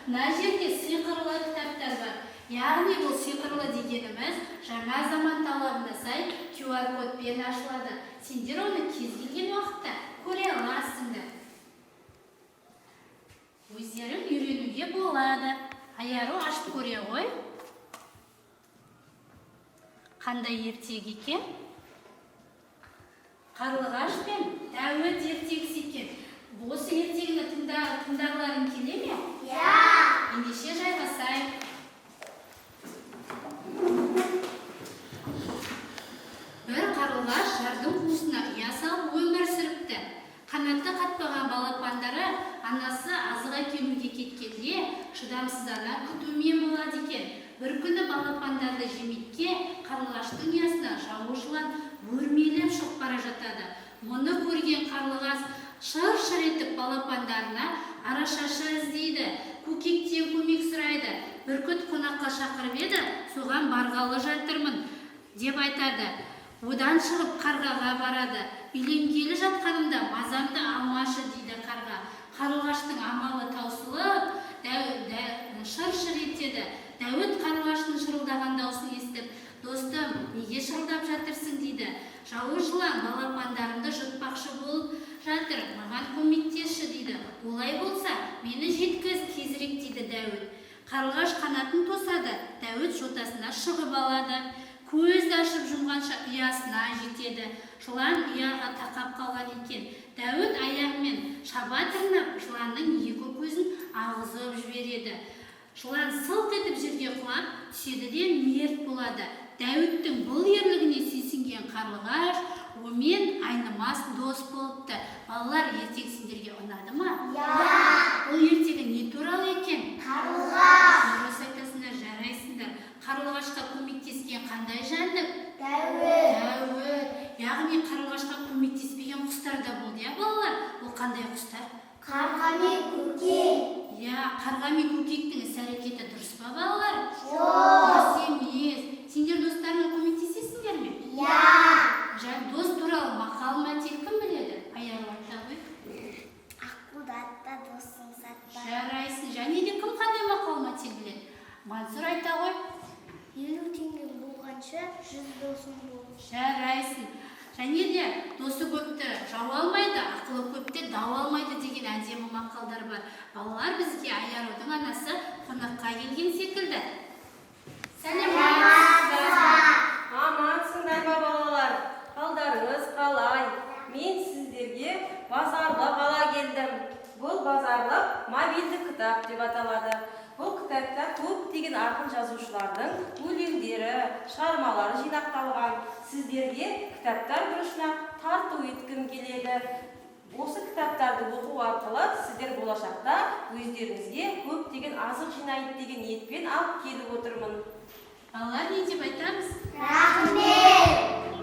Мына жерде сиқырлы кітаптар бар. Яғни бұл сиқырлы дегеніміз жаңа заман талабына сай QR кодпен ашылады. Сендер оны кез келген уақытта көре аласыңдар. Өздерің үйренуге болады. Аяру, ашып көре ғой. Қандай ертегі екен? Қарлығаш пен Дәуіт ертегісі екен. Осы ертегіні тыңдағыларың келе ме? Иә. Ендеше жайғасайық. Бір қарлығаш жардың қуысына ұя салып өмір сүріпті. Қанаты қатпаған балапандары анасы азық әкелуге кеткенде шыдамсыз ана күтумен болады екен. Бір күні балапандарды жемекке қарлығаштың ұясына жауыз жылан өрмелеп шығып бара жатады. Мұны көрген қарлығаш шыр-шыр етіп балапандарына арашашы іздейді, көкектен көмек сұрайды. Бүркіт қонаққа шақырып еді, соған барғалы жатырмын деп айтады. Одан шығып қарғаға барады. Үйленгелі жатқанымда мазамды алмашы, дейді қарға. Қарлығаштың амалы таусылып, шыр-шыр етеді. Дәуіт қарлығаштың шырылдаған даусын естіп, достым, неге шырылдап жатырсың, дейді. Жауыз жылан балапандарымды жұтпақшы болып жатыр, маған көмектесші, дейді. Олай болса, мені жеткіз тезірек, дейді Дәуіт. Қарлығаш қанатын тосады, Дәуіт жотасына шығып алады. Көзді ашып жұмғанша ұясына жетеді. Жылан ұяға тақап қалған екен. Дәуіт аяғымен шаба тырнап, жыланның екі көзін ағызып жібереді. Жылан сылқ етіп жерге құлап түседі де мерт болады. Дәуіттің бұл ерлігіне сүйсінген қарлығаш онымен айнымас дос болыпты. Балалар, ертегі сендерге ұнады ма? Иә. Бұл ертегі не туралы екен? Қарлығаш. Дұрыс айтасыңдар, жарайсыңдар. Қарлығашқа көмектескен қандай жәндік? Дәуіт. Дәуіт. Яғни қарлығашқа көмектеспеген құстар да болды, иә, балалар? Ол қандай құстар? Қарға мен көкек. Иә, қарға мен көкектің іс әрекеті дұрыс па, балалар? Жоқ. Дұрыс емес. Сендер достарыңа көмектесесіңдер ме? Иә. Дос туралы мақал мәтел кім біледі? Аяру, айта ғой. Аққуды атта, досың сатпа. Жарайсың. Және де кім қандай мақал мәтел біледі? Мансұр, айта ғой. 50 теңге болғанша, 100 досың бол. Жарайсың. Және де досы көпті жау алмайды, ақылы көпті дау алмайды деген әдемі мақалдар бар. Балалар, бізге Аярудың анасы қонаққа келген секілді. Сәлеметсіз ба? Амансыңдар ма, балалар? Қалдарыңыз қалай? Мен сіздерге базарлық ала келдім. Бұл базарлық мобильді кітап деп аталады. Бұл кітапта көптеген ақын жазушылардың өлеңдері, шығармалары жинақталған. Сіздерге кітаптар бұрышына тарту еткім келеді. Осы кітаптарды оқу арқылы сіздер болашақта өздеріңізге көптеген азық жинайды деген ниетпен алып келіп отырмын. Балалар, не деп айтамыз? Рахмет.